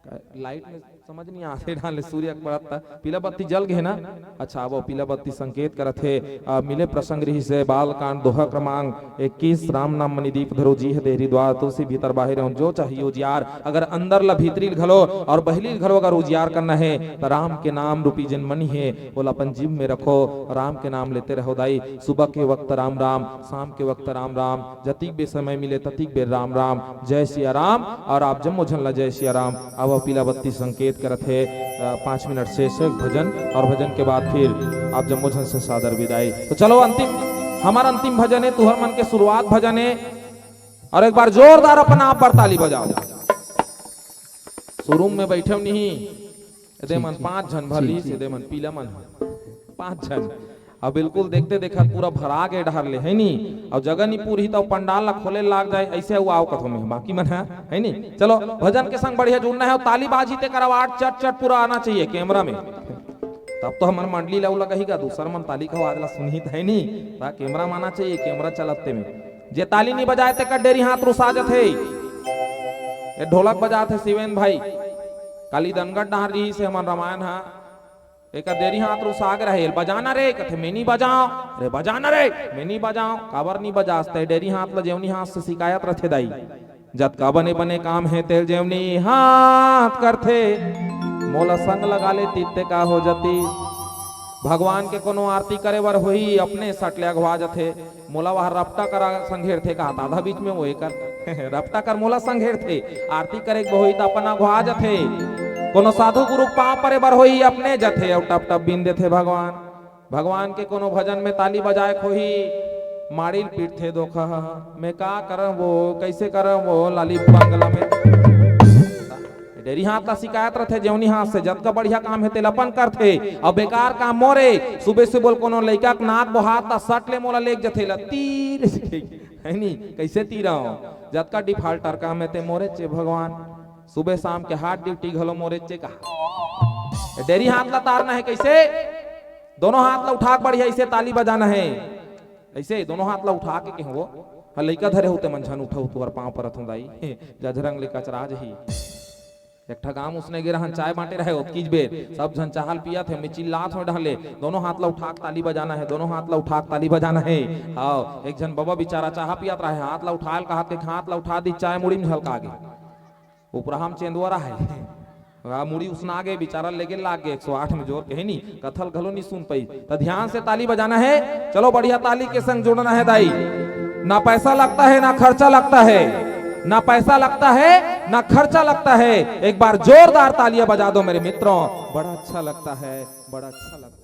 का-, लाइट में समझ नइ आत हे, डाले सूर्य के पड़त त पीला बत्ती जल गे हे ना। अच्छा, वो पीला बत्ती संकेत करत हे। आ, मिले प्रसंग रहिस हे, बाल कांड दोहा क्रमांक इक्कीस, "राम नाम मणि दीप धरो, जी हे देहरी द्वार, तुलसी भीतर बाहिर हो, जो चाहिए उजियार।" अगर अंदर ल भीतरी ल घलो अउ बहिरी ल घलो अगर उजियार करना हे, त राम के नाम रूपी जेन मणि हे, ओला अपन जीभ में रखो, राम के नाम लेते रहो दाई। सुबह के वक्त राम राम, शाम के वक्त राम राम, जतिक बेर समय मिले ततिक बेर राम राम। जय सिया राम। अउ आप जम्मो झन ला जय सिया राम। अब पीला बत्ती संकेत करत हे, अ, पाँच मिनट से, से भजन, अउ भजन के बाद फिर आप जम्मो झन से सादर विदाई। त चलो, अंतिम, हमर अंतिम भजन हे तुहर मन के शुरुआत भजन हे, अउ एक बार जोरदार अपन आप बर ताली बजाओ। शोरूम में बइठे नइ, एदे मन पांच झन भर लीस, एदे मन पीला मन ह पांच झन। अब बिल्कुल देखते देखत पूरा भरा गे डहर ले, हे नी? अउ जगह नइ पूरही त पंडाल ला खोले लाग जाय, अइसे अउ आओ कथो में, बाकी मन ह, हे नी? चलो, भजन के संग बढ़िया जुड़ना हे, अउ ताली बाजी तेकर आवाज चट चट पूरा आना चाहिए कैमरा में। तब तो हमर मंडली ला अउ लगही गा, दूसर मन ताली के आवाज ला सुनही त, हे नी? त कैमरा में आना चाहिए, कैमरा चलत ते में। जे ताली नइ बजाय तेकर डेरी हाथ रुसा जथे। ए ढोलक बजात हे शिवेन भाई, काली दनगढ़ डहर रिहिस हे हमर रामायण हा। एकर डेरी हाथ रुसा गे रहे, "बजाना रे," कथे, "मैं नइ बजाओं।" "रे बजाना रे, मैं नइ बजाओं।" "काबर नइ बजास?" ते डेरी हाथ ला जेवनी हाथ से सिकायत रथे दाई, "जतका बने बने काम हे तेल जेवनी हाथ करथे, मोला संग लगा ले तित्ते का हो जती।" भगवान के कोनो आरती करे बर होही, अपने सट ले अघवा जथे। मोला वह रपटा करा संघेरथे, कहा आधा बीच में वो एकर रपटा कर मोला संघेरथे। आरती करे के होही त अपन अघवा जथे। कोनो साधु गुरु के पांव परे बर होही, अपने जथे अउ टप टप बीन देथे भगवान। भगवान के कोनो भजन में ताली बजाए के होही, माड़ी ल पीटथे दोखा। मैं का करंव वो, कइसे करंव वो, लाली बंगला में डेरी हाथ ला सिकायत रथे, जेवनी हाथ से जतका बढ़िया काम हे तेला अपन करथे, अउ बेकार काम मोरे। सुबह सुबह कोनो लइका के नाक बोहात ला सट ले मोला लेग जथे ला तीर, हे नी? कइसे तीरंव? जतका डिफाल्टर काम हे ते मोरे चे भगवान। सुबह शाम के हाथ ड्यूटी घलो मोरे चे कहा। डेरी हाथ ला तारना हे कइसे? दोनों हाथ ला उठा के बढ़िया अइसे ताली बजाना हे। अइसे दोनों हाथ ला उठा के कहूं वो, हाँ, लइका धरे हो ते मन झन उठव, तुहर पांव परत हों दाई। जजरंग ले कचरा जही। एक ठा गांव उसने गे रहन, चाय बांटे रहे, ओतकीच बेर सब झन चाह ल पियत हे, मैं चिल्लात हों डहर ले, "दोनों हाथ ला उठा के ताली बजाना हे, दोनों हाथ ला उठा के ताली बजाना हे।" हाव, एक झन बबा बिचारा चाह पियत रहे, हाथ ला उठाय ल कहत के हाथ ला उठा दिस, चाय मुड़ी में झलका गे। उपराहा म चेंदुआ रहे। आ, मुड़ी उसना गे, बिचारा लेगे लाग गे, एक सौ आठ में जोर के, हे नी, कथा ल घलो नइ सुन पाइस। त ध्यान से ताली बजाना हे। चलो, बढ़िया ताली के संग जुड़ना हे दाई। ना पैसा लगता है, ना खर्चा लगता है, ना पैसा लगता है, ना खर्चा लगता है। एक बार जोरदार तालियां बजा दो मेरे मित्रों, बड़ा अच्छा लगता है, बड़ा अच्छा लगता है।